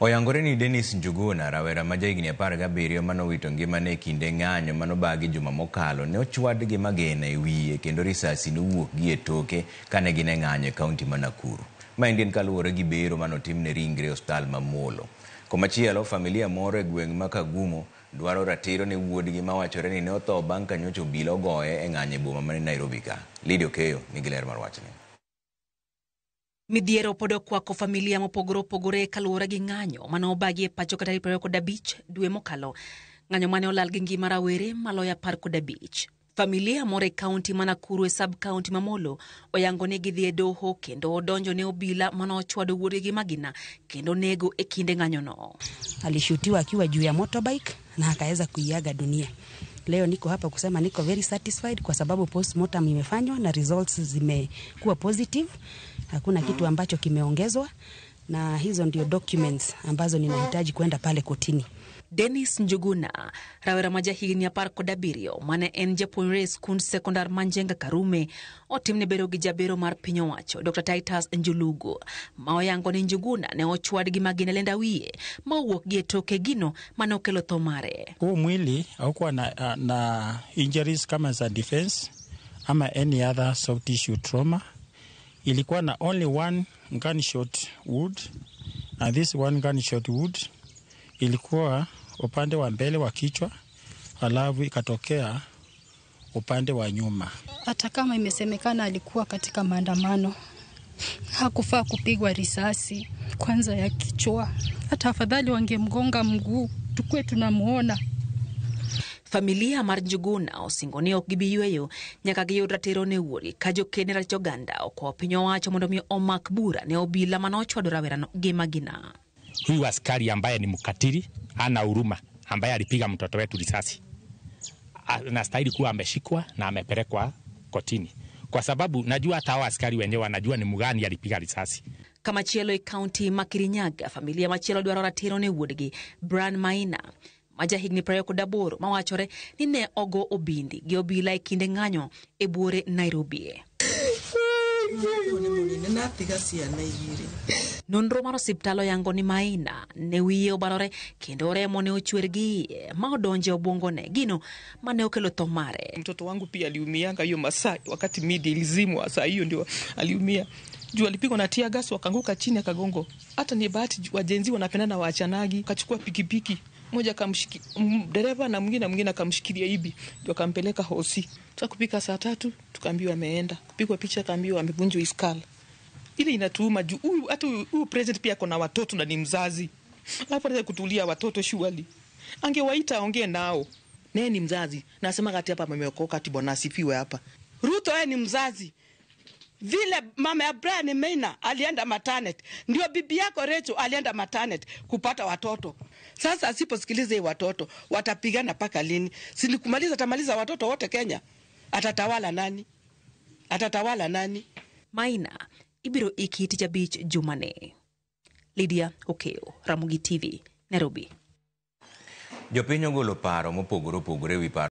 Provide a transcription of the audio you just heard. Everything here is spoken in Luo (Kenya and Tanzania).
Oyangore ni Dennis Njuguna, rawera ma jahigni 17 manowito ngimane e kinde ng'anyo manobagi juma mokalo, ne ochwad gi magina e wiye kendo risasi nowuok gi e toke kane gin e ng'anyo e kaunti ma Nakuru. Maendi en kaluwore gi bero manotimne ringre e osiptal ma Molo. Komachielo, familia moro e gweng' ma Kagumo dwaro ratiro ne wuodgi mawachore ni ne otho bang' ka nyocha obila ogoye e ng'anyo e boma ma Nairobi ka. Lydia Okeyo nigi ler mar wachni. Midhiero pod okwako familia mopogore opogore kaluwore gi ng'anyo mane obagi e pacho ka tarik 25 dwe mokalo. Ng'anyo mane olal gi ngima rawere maloyo 15. Familia moro e kaunti ma Nakuru e sub kaunti ma Molo oyango ni gidhi e doho kendo odonjo ne obila mane ochwado wuodgi gi magina kendo nego e kinde ng'anyono. Alishutiwa akiwa juu ya motorbike na akaweza kuiaga dunia. Leo niko hapa kusema niko very satisfied kwa sababu postmortem imefanywa na results zimekuwa positive. Hakuna kitu ambacho kimeongezwa na hizo ndio documents ambazo ninahitaji kwenda pale kotini. Dennis Njuguna, rawera ma jahigni 17 mane en japuonjre e skund sekondar ma Njenga Karume, otimne bero gi jabero mar piny owacho Dr. Titus Njulugu, ma oyango ni Njuguna ne ochwad gi magina lenda wiye ma owuok gi e toke gino mane okelo tho mare. Huu mwili haukuwa na injuries kama za defense ama any other soft tissue trauma. Ilikuwa na only one gunshot wound, and this one gunshot wound ilikuwa upande wa mbele wa kichwa, alafu ikatokea upande wa nyuma. Hata kama imesemekana alikuwa katika maandamano, hakufaa kupigwa risasi kwanza ya kichwa. Hata afadhali wangemgonga mguu, tukue tunamuona. Familia mar Njuguna osingo ni ok gibi yweyo nyaka giyud ratiro ne wuodgi ka joked ne ratich oganda okwayo piny owacho mondo mi omak bura ne obila mane ochwado rawerano gi magina. Huyu askari ambaye ni mkatili, hana huruma, ambaye alipiga mtoto wetu risasi, anastahili kuwa ameshikwa na amepelekwa kotini, kwa sababu najua hata hao askari wenyewe wanajua ni mgani alipiga risasi. Kamachielo e kaunti ma Kirinyaga, familia machielo dwaro ratiro ne wuodgi Brian Maina ma jahigni 28 mawachore ni ne ogo obindi gi obila e kinde ng'anyo e buore Nairobi. Nonro mar osiptal oyango ni Maina ne wiye obarore kendo remo ne ochwer gi iye ma odonjo e obwongone, gino mane okelo tho mare. Mtoto wangu pia aliumianga hiyo masaa wakati media ilizimwa, saa hiyo ndio aliumia. Juu alipigwa na tear gas wakaanguka chini akagongo. Hata ni bahati wajenzi wanapendana waachanagi, akachukua pikipiki mmoja akamshiki dereva na mwingine akamshikilia hivi ndio akampeleka hosi. Tukapika saa 3 tukaambiwa ameenda. Kupigwa picha akaambiwa amevunjwa iskala. Ile inatuuma juu huyu hata huyu president pia ako na watoto na ni mzazi. Hapo anaweza kutulia watoto shuali. Angewaita aongee nao. Naye ni mzazi. Nasema kati hapa ameokoka ati bwana asifiwe hapa. Ruto yeye ni mzazi. Vile mama ya Brian Maina alienda maternity, ndio bibi yako Rachel alienda maternity kupata watoto. Sasa asiposikiliza watoto watapigana paka lini? Si nikumaliza atamaliza watoto wote Kenya. Atatawala nani? Atatawala nani? Maina ibiro iki tich abich jumane. Lydia Okeyo, Ramogi TV, Nairobi. Jopiny ogolo paro mopogore opogore wi paro